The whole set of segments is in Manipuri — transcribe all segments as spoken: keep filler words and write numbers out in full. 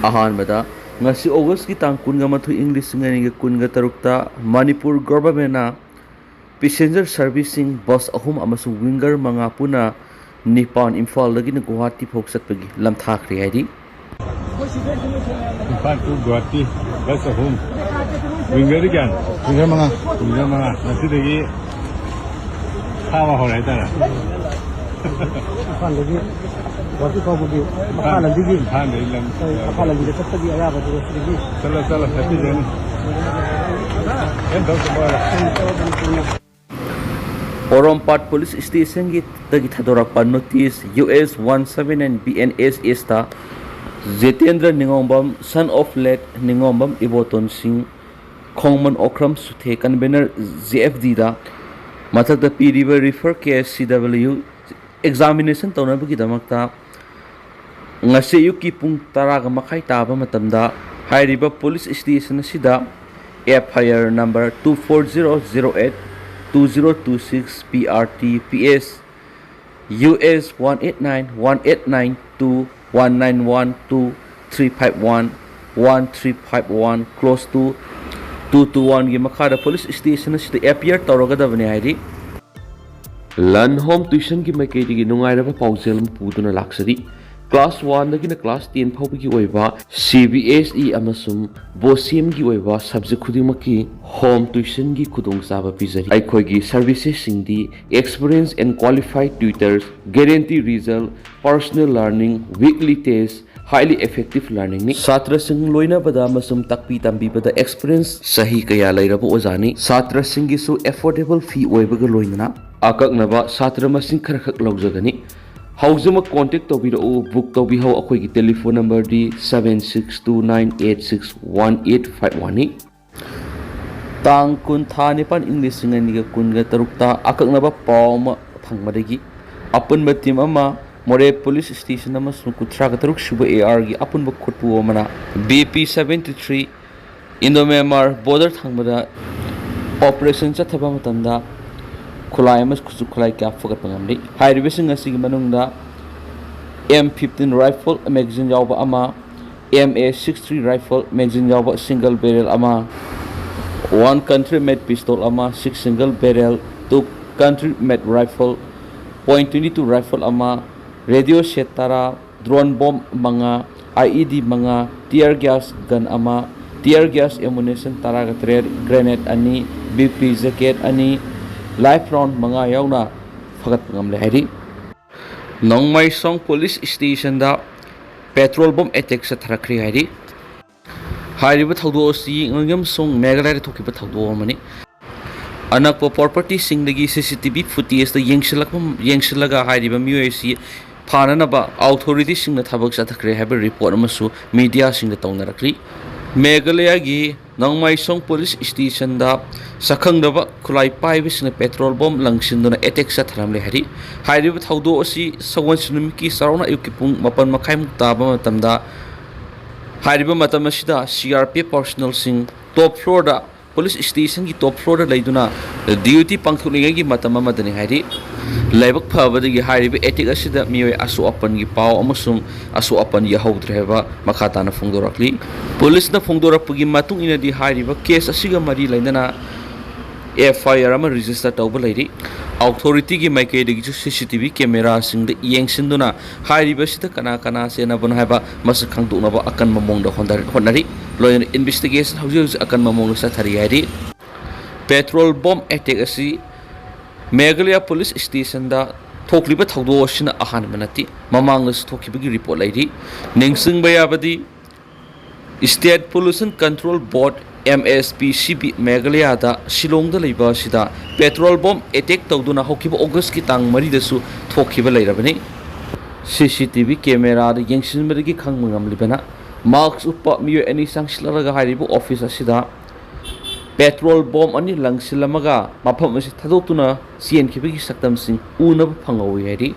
ꯑꯍꯥꯟꯕꯗ, ꯉꯁꯤ ꯑꯣꯒꯁꯀꯤ ꯇꯥꯡ ꯀꯨꯟꯒ ꯃꯥꯊꯣꯏ, ꯏꯪ ꯂꯤꯁꯤꯡ ꯑꯅꯤꯒ ꯀꯨꯟꯒ ꯇꯔꯨꯛꯇ ꯃꯅꯤꯄꯨꯔ ꯒꯣꯚꯔꯟꯃꯦꯟꯅ ꯄꯦꯁꯦꯟꯖꯔ ꯁꯔꯚꯤꯁꯁꯤꯡ ꯕꯁ ꯑꯍꯨꯝ ꯑꯃꯁꯨꯡ ꯋꯤꯡꯒꯔ ꯃꯉꯥ ꯄꯨꯟꯅ ꯅꯤꯄꯥꯟ ꯏꯝꯐꯥꯜꯗꯒꯤꯅ ꯒꯨꯋꯥꯍꯥꯇꯤ ꯐꯥꯎ ꯆꯠꯄꯒꯤ ꯂꯝꯊꯥꯈ꯭ꯔꯦ ꯍꯥꯏꯔꯤ꯫ ꯏꯝꯐꯥꯜ to ꯒꯨꯋꯥꯍꯥꯇꯤ ꯕꯁ ꯑꯍꯨꯝ, ꯋꯤꯡꯒꯔꯗꯤ ꯀꯌꯥꯅꯣ? ꯋꯤꯡꯒꯔ ꯃꯉꯥ꯫ ꯋꯤꯡꯒꯔ ꯃꯉꯥ꯫ ꯉꯁꯤꯗꯒꯤ ꯊꯥꯕ ꯍꯧꯔꯦ ꯍꯥꯏꯇꯥꯔꯦ꯫ ꯏꯝꯐꯥꯜꯗꯒꯤ ꯒꯨꯋꯥꯍꯥꯇꯤ ꯐꯥꯎꯕꯒꯤ ꯃꯈꯥ ꯂꯝꯕꯤꯒꯤ, ꯏꯝꯐꯥꯜꯗꯒꯤ ꯂꯝ ꯑꯩꯈꯣꯏ ꯃꯈꯥ ꯂꯝꯕꯤꯗ ꯆꯠꯄꯒꯤ ꯑꯌꯥꯕꯗꯨ ꯉꯁꯤꯗꯒꯤ꯫ ꯆꯠꯂꯣ, ꯆꯠꯂꯣ, ꯆꯠꯄꯤꯖꯅꯤ꯫ ꯀꯩꯝ ꯇꯧꯗꯕ ꯑꯣꯏꯔꯣ꯫ ꯄꯣꯔꯣꯝꯄꯥꯠ ꯄꯨꯂꯤꯁ ꯁ꯭ꯇꯦꯁꯟꯒꯤ ꯗꯒꯤ ꯊꯥꯗꯣꯔꯛꯄ notice U S one seven nine B N S ꯑꯦꯁꯇ Jitendra Ningombam, son of late Ningombam Iboton Singh, Khongman Okram ꯁꯨꯊꯦ, ꯀꯟꯚꯦꯅꯔ ꯖꯦ ꯑꯦꯐ ꯗꯤꯗ, ꯃꯊꯛꯇ ꯄꯤꯔꯤꯕ refer case C W examination ꯇꯧꯅꯕꯒꯤꯗꯃꯛꯇ ꯉꯁꯤ ꯑꯌꯨꯛꯀꯤ ꯄꯨꯡ ꯇꯔꯥꯒ ꯃꯈꯥꯏ ꯇꯥꯕ ꯃꯇꯝꯗ ꯍꯥꯏꯔꯤꯕ ꯄꯨꯂꯤꯁ ꯁ꯭ꯇꯦꯁꯟ ꯑꯁꯤꯗ F I R number two four zero zero eight two zero two six P R T P S U S one eight nine one eight nine two one nine one two three five one one three five one close to two two one ꯒꯤ ꯃꯈꯥꯗ ꯄꯨꯂꯤꯁ ꯁ꯭ꯇꯦꯁꯟ ꯑꯁꯤꯗ ꯑꯦꯄꯤꯌꯔ ꯇꯧꯔꯒꯗꯕꯅꯤ ꯍꯥꯏꯔꯤ꯫ ꯂꯟ ꯍꯣꯝ ꯇ꯭ꯌꯨꯁꯟꯒꯤ ꯃꯥꯏꯀꯩꯗꯒꯤ ꯅꯨꯡꯉꯥꯏꯔꯕ ꯄꯥꯎꯖꯦꯜ ꯑꯃ ꯄꯨꯗꯨꯅ ꯂꯥꯛꯆꯔꯤ꯫ ꯀ꯭ꯂꯥꯁ ꯋꯥꯟꯗꯒꯤꯅ ꯀ꯭ꯂꯥꯁ ꯇꯦꯟ ꯐꯥꯎꯕꯒꯤ ꯑꯣꯏꯕ ꯁꯤ ꯕꯤ ꯑꯦꯁ ꯏ ꯑꯃꯁꯨꯡ ꯕꯣꯁꯤꯝꯒꯤ ꯑꯣꯏꯕ ꯁꯕꯖꯦꯛ ꯈꯨꯗꯤꯡꯃꯛꯀꯤ ꯍꯣꯝ ꯇ꯭ꯌꯨꯁꯟꯒꯤ ꯈꯨꯗꯣꯡꯆꯥꯕ ꯄꯤꯖꯔꯤ꯫ ꯑꯩꯈꯣꯏꯒꯤ ꯁꯔꯚꯤꯁꯦꯁꯁꯤꯡꯗꯤ experienced and qualified tutors, guarantee result, personal learning, weekly test, highly effective learning ꯅꯤ꯫ ꯁꯥꯇ꯭ꯔꯁꯤꯡ ꯂꯣꯏꯅꯕꯗ ꯑꯃꯁꯨꯡ ꯇꯥꯛꯄꯤ ꯇꯝꯕꯤꯕꯗ ꯑꯦꯛꯁꯄꯤꯔꯤꯌꯦꯟꯁ ꯆꯍꯤ ꯀꯌꯥ ꯂꯩꯔꯕ ꯑꯣꯖꯥꯅꯤ꯫ ꯁꯥꯇ꯭ꯔꯁꯤꯡꯒꯤꯁꯨ ꯑꯦꯐꯣꯔꯗꯦꯕꯜ ꯐꯤ ꯑꯣꯏꯕꯒ ꯂꯣꯏꯅꯅ ꯑꯀꯛꯅꯕ ꯁꯥꯇ꯭ꯔ ꯃꯁꯤꯡ ꯈꯔꯈꯛ ꯂꯧꯖꯒꯅꯤ꯫ ꯍꯧꯖꯤꯛꯃꯛ ꯀꯣꯟꯇꯦꯛ ꯇꯧꯕꯤꯔꯛꯎ, ꯕꯨꯛ ꯇꯧꯕꯤꯍꯧ꯫ ꯑꯩꯈꯣꯏꯒꯤ telephone ꯅꯝꯕꯔꯗꯤ seven six two nine eight six one eight five one ꯅꯤ꯫ ꯇꯥꯡ ꯀꯨꯟ, ꯊꯥ ꯅꯤꯄꯥꯟ, ꯏꯪ ꯂꯤꯁꯤꯡ ꯑꯅꯤꯒ ꯀꯨꯟꯒ ꯇꯔꯨꯛꯇ ꯑꯀꯛꯅꯕ ꯄꯥꯎ ꯑꯃ ꯐꯪꯕꯗꯒꯤ ꯑꯄꯨꯟꯕ ꯇꯤꯝ ꯑꯃ ꯃꯣꯔꯦ ꯄꯨꯂꯤꯁ ꯁ꯭ꯇꯦꯁꯟ ꯑꯃꯁꯨꯡ ꯀꯨꯟꯊ꯭ꯔꯥꯒ ꯇꯔꯨꯛ ꯁꯨꯕ ꯑꯦ ꯑꯥꯔꯒꯤ ꯑꯄꯨꯟꯕ ꯈꯨꯠꯄꯨ ꯑꯃꯅ B P seventy three Indo Myanmar border ꯊꯪꯕꯗ ꯑꯣꯄꯔꯦꯁꯟ ꯆꯠꯊꯕ ꯃꯇꯝꯗ ꯈꯨꯠꯂꯥꯏ ꯑꯃꯁꯨꯡ ꯈꯨꯠꯁꯨ ꯈꯨꯠꯂꯥꯏ ꯀꯌꯥ ꯐꯒꯠꯄ ꯉꯝꯂꯤ꯫ ꯍꯥꯏꯔꯤꯕꯁꯤꯡ ꯑꯁꯤꯒꯤ ꯃꯅꯨꯡꯗ ꯑꯦꯝ ꯐꯤꯐꯇꯤꯟ ꯔꯥꯏꯐꯜ ꯃꯦꯒꯥꯖꯤꯟ ꯌꯥꯎꯕ ꯑꯃ, M A six three rifle magazine ꯌꯥꯎꯕ single barrel ꯑꯃ, one country made pistol ꯑꯃ, six single barrel, two country made rifle, point twenty two rifle ꯑꯃ, radio set ꯇꯔꯥ, drone bomb ꯃꯉꯥ, I E D ꯃꯉꯥ, tear gas gun ꯑꯃ, tear gas ammunition ꯇꯔꯥꯒ ꯇꯔꯦꯠ, grenade ꯑꯅꯤ, B P jacket ꯑꯅꯤ, live round ꯃꯉꯥ ꯌꯥꯎꯅ ꯐꯒꯠꯄ ꯉꯝꯂꯦ ꯍꯥꯏꯔꯤ꯫ ꯅꯣꯡꯃꯥꯏꯁꯣꯡ police stationꯗ petrol bomb attack ꯆꯠꯊꯔꯛꯈ꯭ꯔꯦ ꯍꯥꯏꯔꯤ꯫ ꯍꯥꯏꯔꯤꯕ ꯊꯧꯗꯣꯛ ꯑꯁꯤ ꯅꯣꯡꯌꯝꯁꯣꯡ ꯃꯦꯘꯥꯂꯌꯥꯗ ꯊꯣꯛꯈꯤꯕ ꯊꯧꯗꯣꯛ ꯑꯃꯅꯤ꯫ ꯑꯅꯛꯄ propertyꯁꯤꯡꯗꯒꯤ C C T V footageꯇ ꯌꯦꯡꯁꯤꯜꯂꯛꯄ, ꯌꯦꯡꯁꯤꯜꯂꯒ ꯍꯥꯏꯔꯤꯕ ꯃꯤꯑꯣꯏ ꯑꯁꯤ ꯐꯥꯅꯅꯕ authorityꯁꯤꯡꯅ ꯊꯕꯛ ꯆꯠꯊꯈ꯭ꯔꯦ ꯍꯥꯏꯕ report ꯑꯃꯁꯨ mediaꯁꯤꯡꯗ ꯇꯧꯅꯔꯛꯂꯤ꯫ ꯃꯦꯘꯥꯂꯌꯥꯒꯤ ꯅꯣꯡꯃꯥꯏꯁꯣꯡ police stationꯗ ꯁꯛꯈꯪꯗꯕ ꯈꯨꯠꯂꯥꯏ ꯄꯥꯏꯕꯁꯤꯡꯅ petrol bomb ꯂꯪꯁꯤꯟꯗꯨꯅ attack ꯆꯠꯊꯔꯝꯂꯦ ꯍꯥꯏꯔꯤ꯫ ꯍꯥꯏꯔꯤꯕ ꯊꯧꯗꯣꯛ ꯑꯁꯤ ꯁꯒꯣꯜꯁꯦꯟ ꯅꯨꯃꯤꯠꯀꯤ ꯆꯥꯎꯔꯥꯛꯅ ꯑꯌꯨꯛꯀꯤ ꯄꯨꯡ ꯃꯥꯄꯟ ꯃꯈꯥꯏꯃꯨꯛ ꯇꯥꯕ ꯃꯇꯝꯗ ꯍꯥꯏꯔꯤꯕ ꯃꯇꯝ ꯑꯁꯤꯗ C R P F personnelꯁꯤꯡ top floorꯗ police stationꯒꯤ top floorꯗ ꯂꯩꯗꯨꯅ duty ꯄꯥꯡꯊꯣꯛꯂꯤꯉꯩꯒꯤ ꯃꯇꯝ ꯑꯃꯗꯅꯤ ꯍꯥꯏꯔꯤ꯫ ꯂꯥꯏꯕꯛ ꯐꯕꯗꯒꯤ ꯍꯥꯏꯔꯤꯕ attack ꯑꯁꯤꯗ ꯃꯤꯑꯣꯏ ꯑꯁꯣꯛ ꯑꯄꯟꯒꯤ ꯄꯥꯎ ꯑꯃꯁꯨꯡ ꯑꯁꯣꯛ ꯑꯄꯟ ꯌꯥꯍꯧꯗ꯭ꯔꯦ ꯍꯥꯏꯕ ꯃꯈꯥ ꯇꯥꯅ ꯐꯣꯡꯗꯣꯔꯛꯂꯤ꯫ Policeꯅ ꯐꯣꯡꯗꯣꯔꯛꯄꯒꯤ ꯃꯇꯨꯡ ꯏꯟꯅꯗꯤ ꯍꯥꯏꯔꯤꯕ case ꯑꯁꯤꯒ ꯃꯔꯤ ꯂꯩꯅꯅ F I R ꯑꯃ register ꯇꯧꯕ ꯂꯩꯔꯤ꯫ Authorityꯒꯤ ꯃꯥꯏꯀꯩꯗꯒꯤꯁꯨ C C T V cameraꯁꯤꯡꯗ ꯌꯦꯡꯁꯤꯟꯗꯨꯅ ꯍꯥꯏꯔꯤꯕꯁꯤꯗ ꯀꯅꯥ ꯀꯅꯥ ꯆꯦꯟꯅꯕꯅꯣ ꯍꯥꯏꯕ ꯃꯁꯛ ꯈꯪꯗꯣꯛꯅꯕ ꯑꯀꯟꯕ ꯃꯑꯣꯡꯗ ꯍꯣꯠꯅ-, ꯍꯣꯠꯅꯔꯤ꯫ ꯂꯣꯏꯅꯅ investigation ꯍꯧꯖꯤꯛ ꯍꯧꯖꯤꯛ ꯑꯀꯟꯕ ꯃꯑꯣꯡꯗ ꯆꯠꯊꯔꯤ ꯍꯥꯏꯔꯤ꯫ Petrol bomb attack ꯑꯁꯤ ꯃꯦꯘꯥꯂꯌꯥ police stationꯗ ꯊꯣꯛꯂꯤꯕ ꯊꯧꯗꯣꯛ ꯑꯁꯤꯅ ꯑꯍꯥꯟꯕ ꯅꯠꯇꯦ, ꯃꯃꯥꯡꯗꯁꯨ ꯊꯣꯛꯈꯤꯕꯒꯤ report ꯂꯩꯔꯤ꯫ ꯅꯤꯡꯁꯤꯡꯕ ꯌꯥꯕꯗꯤ, State Pollution Control Board, M S P C B, ꯃꯦꯘꯥꯂꯌꯥꯗ ꯁꯤꯂꯣꯡꯗ ꯂꯩꯕ ꯑꯁꯤꯗ petrol bomb attack ꯇꯧꯗꯨꯅ ꯍꯧꯈꯤꯕ Augustꯀꯤ ꯇꯥꯡ ꯃꯔꯤꯗꯁꯨ ꯊꯣꯛꯈꯤꯕ ꯂꯩꯔꯕꯅꯤ꯫ C C T V cameraꯗ ꯌꯦꯡꯁꯤꯟꯕꯗꯒꯤ ꯈꯪꯕ ꯉꯝꯂꯤꯕꯅ, mask ꯎꯞꯄ ꯃꯤꯑꯣꯏ ꯑꯅꯤ ꯆꯪꯁꯤꯜꯂꯛꯂꯒ ꯍꯥꯏꯔꯤꯕ office ꯑꯁꯤꯗ petrol bomb ꯑꯅꯤ ꯂꯪꯁꯤꯜꯂꯝꯃꯒ ꯃꯐꯝ ꯑꯁꯤ ꯊꯥꯗꯣꯛꯇꯨꯅ ꯆꯦꯟꯈꯤꯕꯒꯤ ꯁꯛꯇꯝꯁꯤꯡ ꯎꯅꯕ ꯐꯪꯍꯧꯏ ꯍꯥꯏꯔꯤ꯫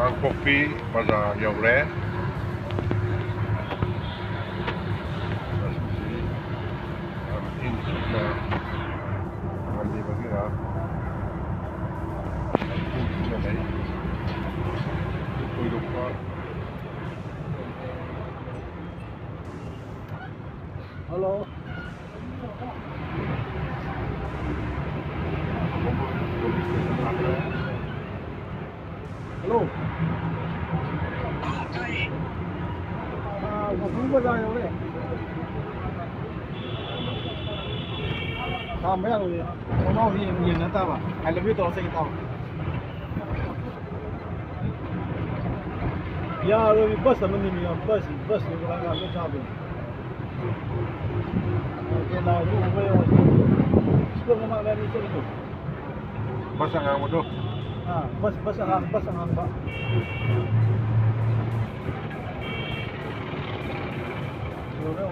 ꯀꯥꯡꯄꯣꯛꯄꯤ ꯕꯖꯥꯔ ꯌꯧꯔꯦ꯫ ꯉꯁꯤꯁꯤ ꯌꯥꯝ ꯏꯪ ꯆꯤꯛꯅ ꯉꯜꯂꯤꯕꯒꯤꯔ ꯏꯪ ꯆꯤꯛꯅ ꯂꯩ꯫ ꯊꯣꯏꯗꯣꯛꯄ Hello. Hello. ꯑꯥ, ꯋꯥꯡꯈꯩ ꯕꯖꯥꯔ ꯌꯧꯔꯦ꯫ ꯈꯥꯝꯕ ꯌꯥꯔꯣꯏꯌꯦ꯫ ꯊꯣꯡꯅꯥꯎꯗꯤ ꯌꯦꯡ-, ꯌꯦꯡꯅ ꯇꯥꯕ꯫ I love you ꯇꯧꯔ ꯆꯠꯈꯤ ꯇꯥꯕ꯫ ꯌꯥꯔꯣꯏ, ꯕꯁ ꯑꯃꯅꯤ ꯃꯤ, ꯕꯁ, ꯕꯁꯅꯤ ꯀꯅꯥ ꯀꯅꯥ ꯂꯣꯏ ꯆꯥꯗꯣꯏꯅꯣ? ꯀꯦꯅꯥꯁꯨ ꯎꯕ ꯌꯥꯔꯣꯏ꯫ ꯁ꯭ꯀꯨꯜ ꯃꯃꯥꯡꯗ ꯑꯅꯤ ꯆꯠꯂꯤꯗꯣ꯫ ꯕꯁ ꯑꯉꯥꯡꯕꯗꯣ? ꯑꯥ, ꯕꯁ, ꯕꯁ ꯑꯉꯥꯡ-, ꯕꯁ ꯑꯉꯥꯡꯕ꯫ ꯌꯧꯔꯦ꯫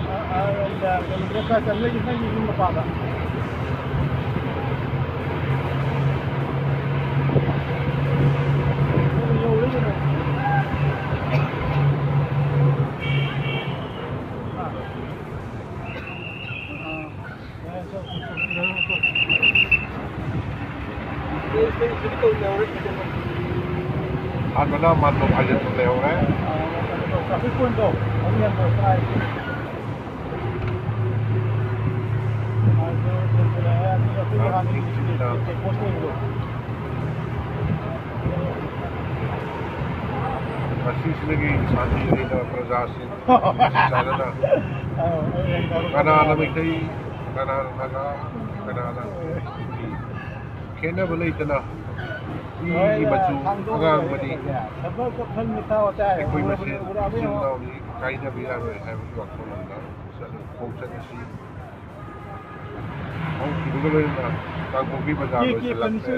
ꯑ, ꯑ, ꯀꯩꯅꯣ, ꯕ꯭ꯔꯦꯛꯐꯥꯁ ꯅꯣꯏꯒꯤ, ꯅꯣꯏꯒꯤ ꯌꯨꯝ ꯃꯄꯥꯗ꯫ ꯌꯧꯔꯦ ꯀꯩꯅꯣ꯫ ꯑ꯫ ꯑ꯫ ꯑꯍꯥꯟꯕꯗ ꯃꯥꯟꯗꯣꯞ ꯍꯥꯏꯖꯟꯕ ꯂꯩꯍꯧꯔꯦ꯫ Traffic point ꯇꯣ, ꯑꯗꯨ ꯌꯥꯝ ꯐꯔꯛ ꯇꯥꯏ꯫ ꯉꯁꯤꯁꯤꯗꯒꯤ ꯁꯥꯟꯇꯤ ꯂꯩꯅ ꯄ꯭ꯔꯖꯥꯁꯤꯡ ꯆꯥꯟꯅꯅ ꯀꯅꯥꯅ ꯃꯩꯇꯩ, ꯀꯅꯥꯅ ꯅꯥꯒꯥ, ꯀꯅꯥꯅ ꯀꯨꯀꯤ, ꯈꯦꯠꯅꯕ ꯂꯩꯇꯅ ꯏꯒꯤ ꯃꯆꯨ ꯑꯉꯥꯡꯕꯅꯤ꯫ ꯑꯩꯈꯣꯏ ꯃꯁꯦꯟ ꯏꯆꯤꯜ ꯏꯅꯥꯎꯅꯤ, ꯀꯥꯏꯅꯕ ꯌꯥꯔꯣꯏ ꯍꯥꯏꯕꯒꯤ ꯋꯥꯈꯜꯂꯣꯟꯗ ꯆꯠꯂ-, ꯈꯣꯡꯆꯠ ꯑꯁꯤ ꯍꯧꯈꯤꯕꯒ ꯂꯣꯏꯅꯅ ꯀꯥꯡꯄꯣꯛꯄꯤ ꯕꯖꯥꯔ ꯂꯣꯏꯁꯤꯜꯂꯛꯂꯦ꯫